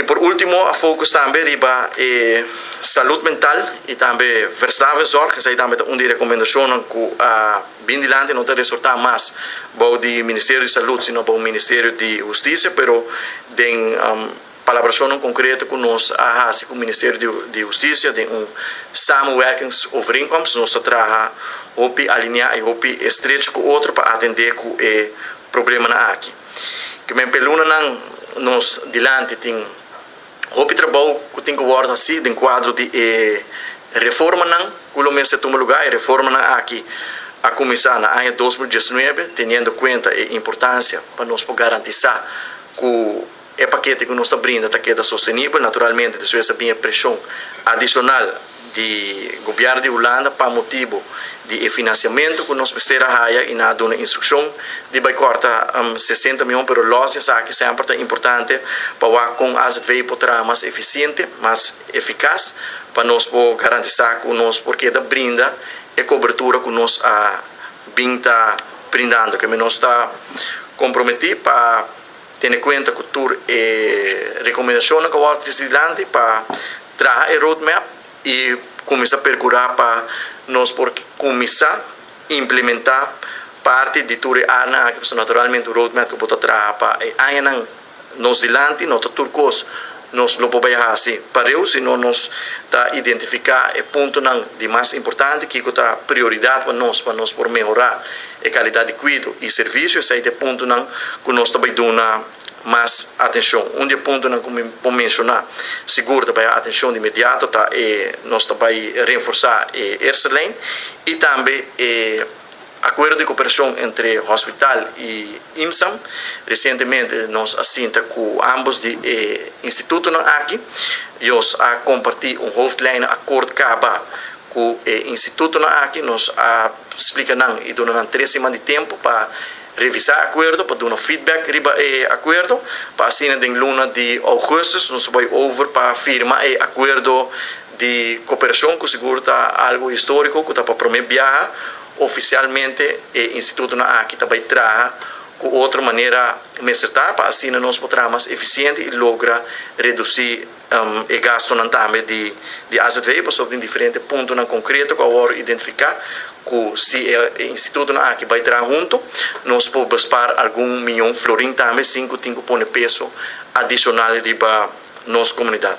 Por último, a focus tambe riba salú mental i tambe verslavingszorg. Esei tambe un di e rekomendashonnan ku a bin dilanti, no ta resultá mas bou di Ministerio di Salú, sino pa Ministerio di Hustisia, pero den palabrashon konkreto ku nos a hasi ku Ministerio di Hustisia, den un samenwerkingsovereenkomst, nos ta traha hopi alineá i hopi estrecho ku otro pa atendé ku e problemanan aki. Ke men pa e lunanan nos dilanti tin hopi trabou ku tin ku wòrdu hasí den kuadro di e reformanan ku lo mester tuma lugá. E reformanan aki a kuminsá na aña 2019, teniendo kuenta e importansia pa nos por garantisá ku e pakete ku nos ta brinda ta keda sostenibel. Naturalmente, despues a bin preshon adishonal di gobièrnu di Hulanda pa motibu di finansiamentu ku nos mester a haya i nan a duna instrukshon di bai kòrta 60 mion, pero los esaki semper ta importante pa ku AZV por mas efisiente, mas efikas, pa nos por garantisá ku nos por keda brinda e kobertura ku nos a bin ta brindando, ku nos ta komprometí pa tene kuenta ku tur e rekomendashonnan ku a dilanti pa traha e roadmap i kuminsá perkurá pa nos por kuminsá implementá parti di tur e área aki. Naturalmente, e roadmap ku bo ta traha pa añanan nos dilanti, no tur kos nos lo por hasi pareu, sino nos ta identifiká e puntonan di mas importante ku ta prioridat pa nos por mehorá e kalidat di kuido i servisio. Esei ta e puntonan ku nos ta bai duna mas atenshon. Un di e puntonan ku mi por menshoná, sigur tambe atenshon di inmediato, ta nos ta bai reforsá e eerste lijn i tambe e akuerdo di kooperashon entre hospital i IMSAM. Resientemente nos a sinta ku ambos di institutonan aki. Nos a kompartí un hoofdlijnenakkoord kaba ku e institutonan aki. Nos a splika nan i duna nan 3 siman di tempu pa revisá e akuerdo, pa duna feedback riba e akuerdo, pa asina den luna di ougùstùs nos bai over pa firma e akuerdo di kooperashon, ku sigur ta algu históriko, ku ta pa promé biaha ofisialmente e institutonan aki ta bai traha ku otro manera mester ta, pa asina nos por mas efisiente i logra redusí e gastunan tambe di AZV, pasobra tin diferente puntonan konkreto ku a wòrdu identifiká ku si e institutonan aki bai traha huntu, nos por bespaar algun mion florin tambe, sin ku tin ku pone peso adishonal riba nos komunidat.